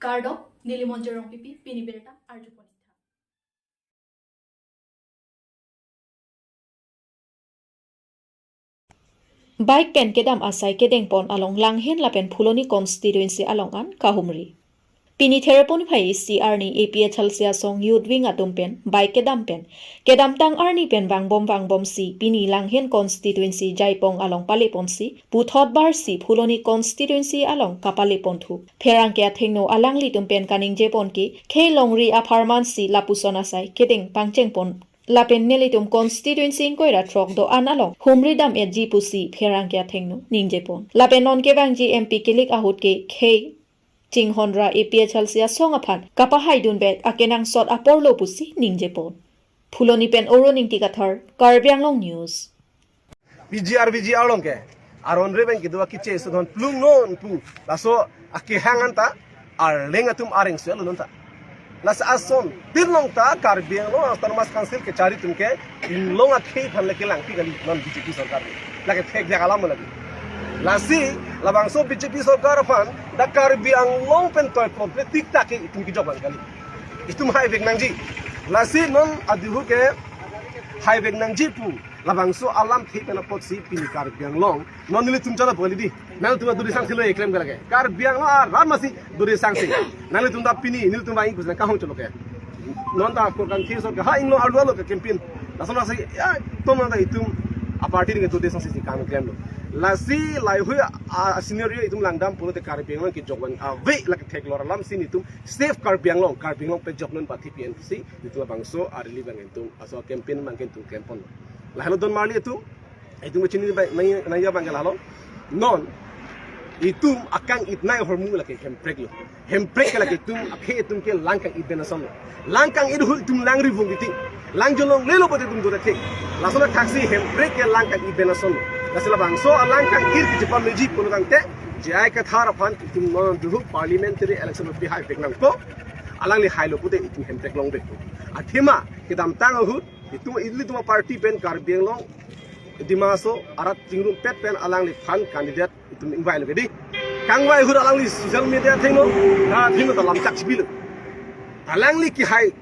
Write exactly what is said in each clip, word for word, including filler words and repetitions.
Kardom, neli Monjir Rongpipi, pini birta arjupon. Bike pen kedam asai kedengpon along Langhin lapen Phuloni constituency along an kahumri. Pini Therepon phai isi arni A P H L C asong Youth Wing atum pen bike kedam pen kedamtang arni pen vangbom vangbomsi pini Langhin constituency Jaipong along paleponsi puthot barsi Phuloni constituency along kapaleponthu. Pherangke athengno alanglitum pen kaningjepon ke khei longri apharmansi lapuson asai kedeng pangchengpon lapen nelitum constituency ingkoi ra throk do-an along humri dam-etji pusi pherangke athengno ningjepon. Lapen non kevangji M P kilik ahut ke khei chinghon ra A P H L C asong aphan kapahaidunvek akenangsot aporlo pusi ningjepon. Phuloni pen Oro Ningti Kathar, Karbi Anglong News. P G R V G R along ke aron re pen kedo akiche sudhon plung non pu laso akehang anta arleng atum areng suelo non ta. Lasi ason tirlong ta Karbi Anglong Autonomous Council kechari atum ke inglong akhei aphan le kelangpi kali non B J P sorkar. Lake thek jak alam lagi. Lasi labangso B J P sorkar aphan dak Karbi Anglong pen toy pom ple tik tak ke itum kijok bang kali. Itum haivek nangji. Lasi non adihu ke haivek nangji pu labangso alamthe pen apotsi pini Karbi Anglong non nelitum chala boli di. Nangtum duri sangsi lo eklem ke lake. Karbi Anglong arat masi duri sangsi. Nanglitum ta pini nelitum vang ikus nang kahong cholo ke. Non ta kurkan thi so ke ha inglong arlo lo ke campaign. Lason lasi ya tom nang ta itum a party ni ke duri sangsi si kang klemlo. Lasi laheihui a, a scenario itum langdam pulote Karbi Anglong kejok bang ave lake theklong alamsi nelitum Save Karbi Anglong, Karbi Anglong pejok non pathi pi en pusi, nelitum labangso a rally bang itum, aso campaign bang itum klemponlo. Lahelo don marli itum, itum kachini bang, nang, nangji abang ke lahelo. Non, itum akang-it nai ahormu lake hemprek lo. Hemprek ke lake itum, akhei itum ke lang kang-it pen asonlo. Lang kang-it ahut itum langri vung kiti. Lang jolong lelo pote itum dura thik. Lason athaksi hemprek ke lang kang-it pen asonlo. Lasi labangso alang kang-it kechepameji pulo tangte, J I Kathar aphan itum non duhu parliamentary election pi haivek nangpo. Alangli hailo pute itum hemprek longvekpo. Athema kedamtang ahut itum ilitum a party pen Karbi Anglong Dima Hasao arat chingrumpet pen alangliphan candidate itum ingvailo ke di. Kangvai ahut alangli social media athengno, ha athengno ta lamchak chipilo. Alangli kehai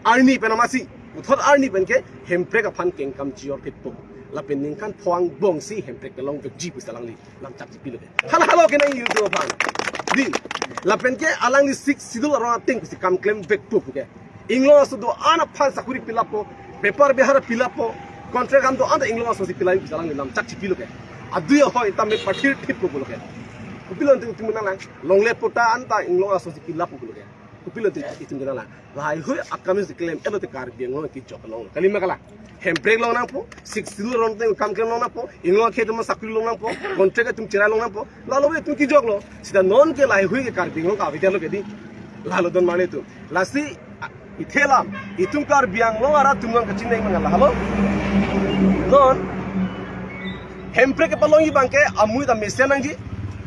arni pen amatsi, puthot arni pen ke hemprek aphan kengkam chior thitpo. Lapen ningkan pho angbongsi hemprek kelongvekji pusi alangli lamchak chipilo ke. Hala hala ke nang YouTube aphan. Di, lapen ke alangli Sixth Schedule arong ateng pusi kam klemvekpo pu ke. Inglong aso do-an aphan sakuri pilappo, bepar behar pilappo, contract an do-an ta inglong asosi pilai pusi alangli lamchak chipilo ke. Adui ahoi tame pathir thippo pulo ke. Kopilo anti uti munang lang, longle pota an ta inglong asosi pilappo pulo ke. Kopilo anti itum kenang lang. Laheihui akam si klem-etlo te Karbi Anglong kejok long. Kali ma kala. Hemprek long nangpo, Sixth Schedule arong ateng kam klem long nangpo, inglong akhei atum sakuri long nangpo, contract atum cherai long nangpo, lalo itum kejoklo. Sita non ke laheihui ke Karbi Anglong ka avedetlo ke di. Lalo don marli itum. Lasi, a, ithelam, itum Karbi Anglong arat atum non kachingnang mangal lahelo. Non, hemprek kepalongji abang ke, amui ta mesen nangji,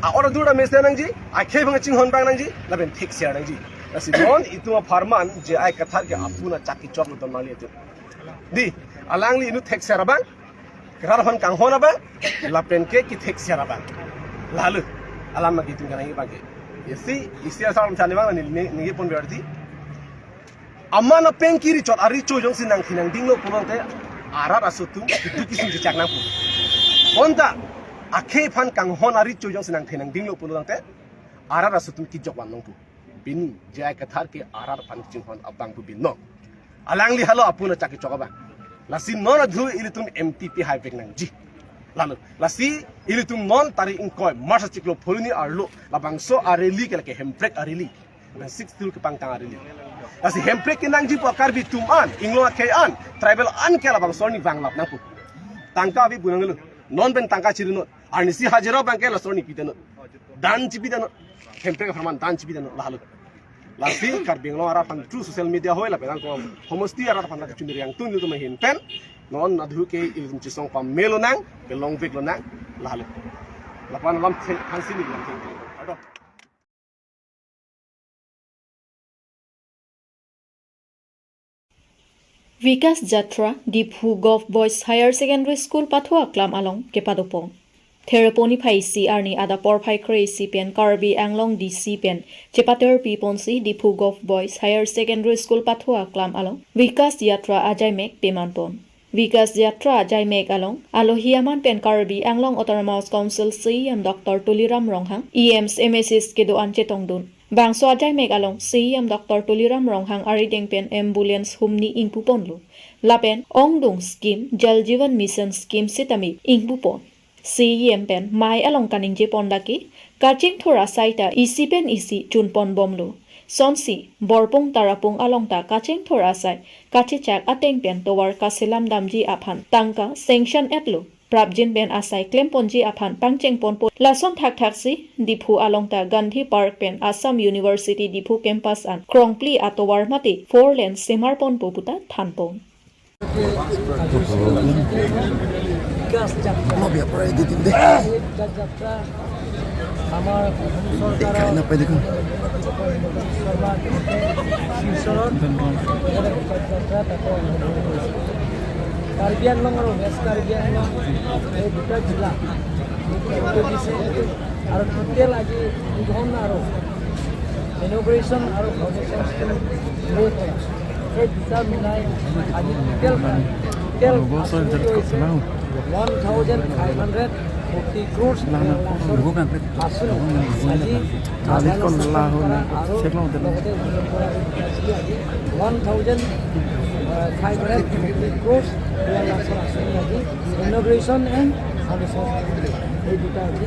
a-or adur ta mesen nangji, akhei abang chinghon bang nangji, lapen thekser nangji. Lasi non itum apharman J I Kathar ke apuna chak kechoklo don marli itum. Di, alangli inut thekser abang, kerar aphan kanghon abang, lapen ke kethekser abang. Lalo, alam ma itum kenangji abang ke. Isi, isi asal chani abang ni, ni, ni pon berarti. Aman apeng kiri chot ari chojong si nangthe nangdinglo pulote, arat aso atum, keduk kesung chechak nangpo. Bonta, akhei aphan kanghon ari chojong si nangthe nangdinglo pulote, arat aso atum kejok van nangpo. Pini, J I Kathar ke arat aphan chinghon abang pu binong. Alangli halo apuna chak kechok abang. Lasi non adhu ilitum M T P haivek nangji. Lalo, lasi ilitum non tarik ingkoi, March achiklo Phuloni arlo, labangso a rally ke lake hemprek a rally. Lapen Sixth Schedule kepangtang a rally. Lasi hemprek kenangji pu a Karbi atum an, inglong akhei an, tribal an ke labangso arni vanglap nangpo. Tangka ave pu nanglo. Non pen tangka chiri non. Arnisi hajira abang ke laso arni pidun non. Dan chipidun non. Hemprek apharman dan chipidun non lahelo. Lasi Karbi Anglong arat aphan through social media hoi lapen angko homosti arat aphan kachunri angtun itum ahin pen. Non adhu ke ilitum chesong pamelo nang, pelongveklo nang, lahelo. Lapen alam the-, thansi ni lam the-, ado. Vikas Jatra, Diphu Govt Boys Higher Secondary School pathu aklam along kepadopon. Thereponi phai isi arni adap porphai kre isi pen Karbi Anglong D C pen chepaterpi ponsi Diphu Govt Boys Higher Secondary School pathu aklam along Vikas Yatra ajaimek peman pon. Vikas Yatra ajaimek along alohi aman pen Karbi Anglong Autonomous Council C E M Doctor Tuliram Ronghang, E Ms, M A Cs kedo-an chetongdun. Bangso ajaimek along C E M Doctor Tuliram Ronghang arideng pen ambulance humni ingpu ponlo. Lapen ongdung scheme, Jal Jeevan Mission scheme sitame ingpu pon. C E M pen mei along kaningje pon lake, kachingthur asai ta isi pen isi chun pon bomlo. Sonsi, Borpung Tarapung along ta kachingthur asai kachechak ateng pen tovar kaselam damji aphan tangka sanction etlo. Prapjin pen asai klem ponji aphan pangcheng ponpo. Lason thakthak si, Diphu along ta Gandhi Park pen Assam University Diphu campus an krongpli atovar mate four lane semar ponpo puta than pon. বিকাশ যাত্রা। এই বিকাশ যাত্ৰা আমাৰ অসম চৰকাৰৰ শৰ্মা শিলচৰত বিকাশ যাত্ৰা তাতে আৰম্ভ কৰিছে। কাৰ্বি আংলং আৰু ৱেষ্ট কাৰ্বি আংলং এই দুটা জিলা আৰু টোটেল আজি উদ্বোধন আৰু ইনগ্ৰেশ্যন আৰু ফাউণ্ডেশ্যন ষ্টন লৈ পেলাই এই দুটা মিলাই আজি টোটেল টোটেল আঁচনি হৈছে one thousand five hundred forty crores আঁচনি আজি আৰু লগতে one thousand five hundred forty crores আঁচনি আজি ইনগ্ৰেশ্যন এণ্ড ফাউণ্ডেশ্যন এই দুটা আজি,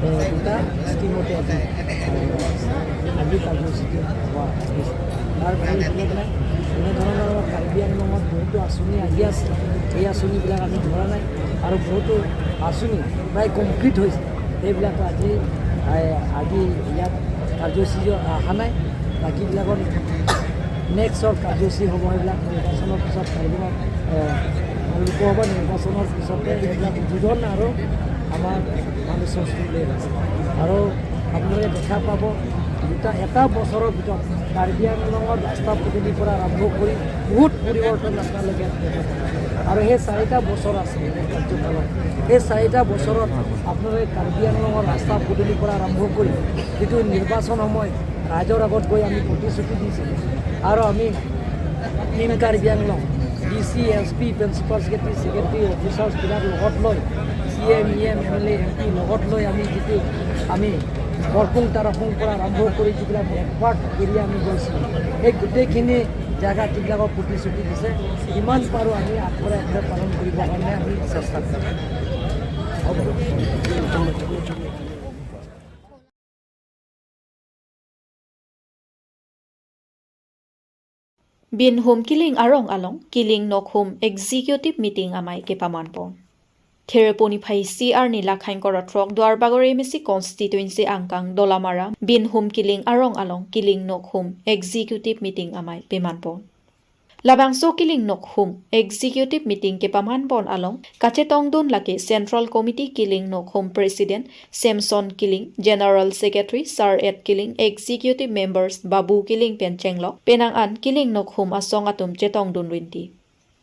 এ, দুটা স্কিমতে আজি, এ, আজি কাৰ্যসূচীটো হোৱা হৈছে। তাৰ বাহিৰে বেলেগ নাই। এনেধৰণৰ আমাৰ কাৰ্বি আংলঙত বহুতো আঁচনি আহি আছে, এই আঁচনিবিলাক আমি ধৰা নাই আৰু বহুতো আঁচনি প্ৰায় কমপ্লিট হৈছে, সেইবিলাক আজি, এ, আজি ইয়াত কাৰ্যসূচী অহা নাই। বাকীবিলাকৰ নেক্সটৰ কাৰ্যসূচী হ'ব, সেইবিলাক নিৰ্বাচনৰ পিছত কাৰ্বি আংলং, এ, লোকসভা নিৰ্বাচনৰ পিছতে এইবিলাক উদ্বোধন আৰু আমাৰ মানুহ সংস্কৃতি আৰু আপোনালোকে দেখা পাব, দুটা এটা বছৰৰ ভিতৰত কাৰ্বি আংলঙৰ ৰাস্তা পদূলিৰ পৰা আৰম্ভ কৰি বহুত পৰিৱৰ্তন আপোনালোকে দেখা পাব। আৰু সেই চাৰিটা বছৰ আছে কাৰ্যকালত, সেই চাৰিটা বছৰত আপোনালোকে কাৰ্বি আংলঙৰ ৰাস্তা পদূলিৰ পৰা আৰম্ভ কৰি যিটো নিৰ্বাচন সময়ত ৰাইজৰ আগত গৈ আমি প্ৰতিশ্ৰুতি দিছিলোঁ আৰু আমি team Karbi Anglong, D C, S P, principal secretary, secretary, অফিচাৰ্ছবিলাক লগত লৈ, C M, E M, M L A, M P লগত লৈ আমি যিটো আমি বৰপুং তাৰাপুং পৰা আৰম্ভ কৰি যিবিলাক বেকৱাৰ্ড এৰিয়া আমি গৈছিলোঁ, সেই গোটেইখিনি জেগাত যিবিলাকক প্ৰতিশ্ৰুতি দিছে, যিমান পাৰোঁ আমি আখৰে আখৰে পালন কৰিবৰ কাৰণে আমি চেষ্টা কৰিম। Binhum Kiling arong along Kiling Nokhum Executive Meeting amei kepaman pon. Thereponi phai isi arni Lakhain kora throk Duarbagori M A C Constituency angkang Dolamara Binhum Kiling arong along Kiling Nokhum Executive Meeting amei peman pon. Labangso Kiling Nokhum Executive Meeting kepaman pon along kachetongdun lake Central Committee Kiling Nokhum President Samson Kiling, General Secretary Sar Ed Kiling, Executive Members Babu Kiling pen chenglok penang an Kiling Nokhum asong atum chetongdun rinti.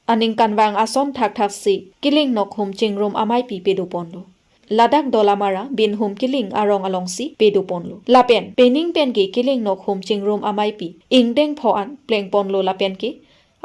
Aningkanvang ason thakthak si Kiling Nokhum chingrum ameipi pedo ponlo. Ladak Dolamara Binhum Kiling arong alongsi pedo ponlo. Lapen pening pen ke Kiling Nokhum chingrum ameipi ingdeng pho an pleng ponlo lapen ke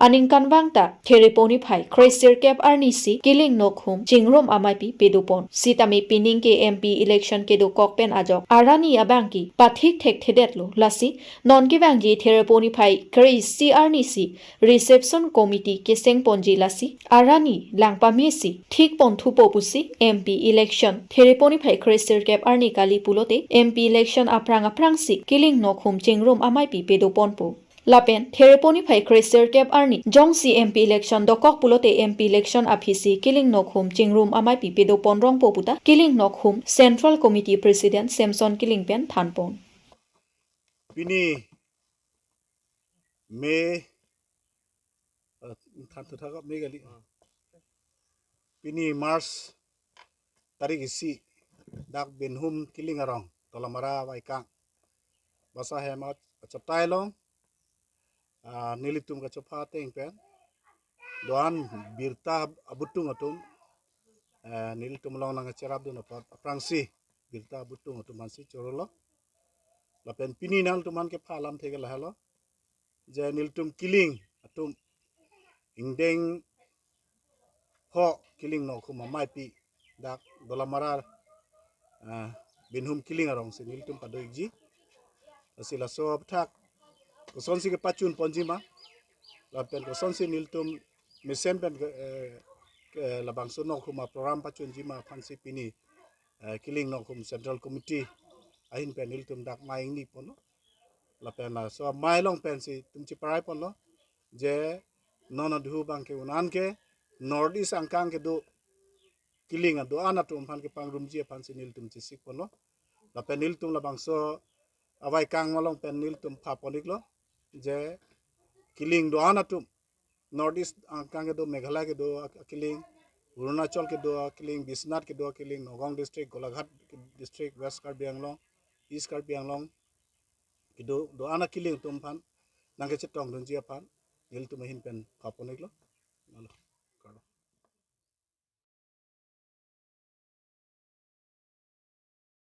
aningkanvang ta Thereponi phai kresirkep arni si Kiling Nokhum chingrum ameipi pedo pon. Sitame pening ke M P election kedokok pen ajok arani abang ke pathik thekthedetlo, lasi non kevangji Thereponi phai kre isi arni si Reception Committee keseng ponji, lasi arani lang pame si thik pon thupo pusi M P election Thereponi phai kresirkep arni kali pulote M P election aphrang aphrang si Kiling Nokhum chingrum ameipi pedo ponpo. Lapen Thereponi phai kresirkep arni jongsi M P election dokok pulote M P election aphi si Kiling Nokhum chingrum ameipi pedo pon rongpo puta Kiling Nokhum Central Committee President Samson Kiling pen than pon. Pini May, eh, than thu thak May kali. Pini March tarik isi, dak Binhum Kiling arong, Dolamara Vaikang. Basa hem achaptai along, ah, nelitum kachopha ateng pen do-an birta abutung atum eh, nelitum along nangcherapdun apot aphrangsi birta abutung atum aphansi chorolo. Lapen pini nangtum aphan kepha alamthe ke lahelo, je nelitum Killing atum ingdeng pho Killing Nokhum ameipi dak Dolamara, eh, Binhum Killing arongsi nelitum pado-ikji. Lasi laso aphuthak kosonsi kepachun ponji ma, lapen kosonsi nelitum mesen pen ke, eh, ke labangso Nokhum aprogram pachunji ma aphansi pini, eh, Killing Nokhum Central Committee ahin pen nelitum dak mei ingni ponlo. Lapen laso amei along pensi itum cheparai ponlo, je non aduhu abang ke un-an ke North East angkang kedo Killing ado-an atum aphan kepangrumji aphansi nelitum chesik ponlo. Lapen nelitum labangso avaikang along pen nelitum pha pon-iklo, je Killing do-an atum, North East angkang kedo, Meghalaya kedo a-, Killing, Arunachal kedo Killing, Biswanath kedo Killing, Nagaon District, Golaghat District, West Karbi Anglong, East Karbi Anglong kedo do-an a-Killing atum aphan nangkechetongdunji aphan nelitum ahin pen pha pon-iklo.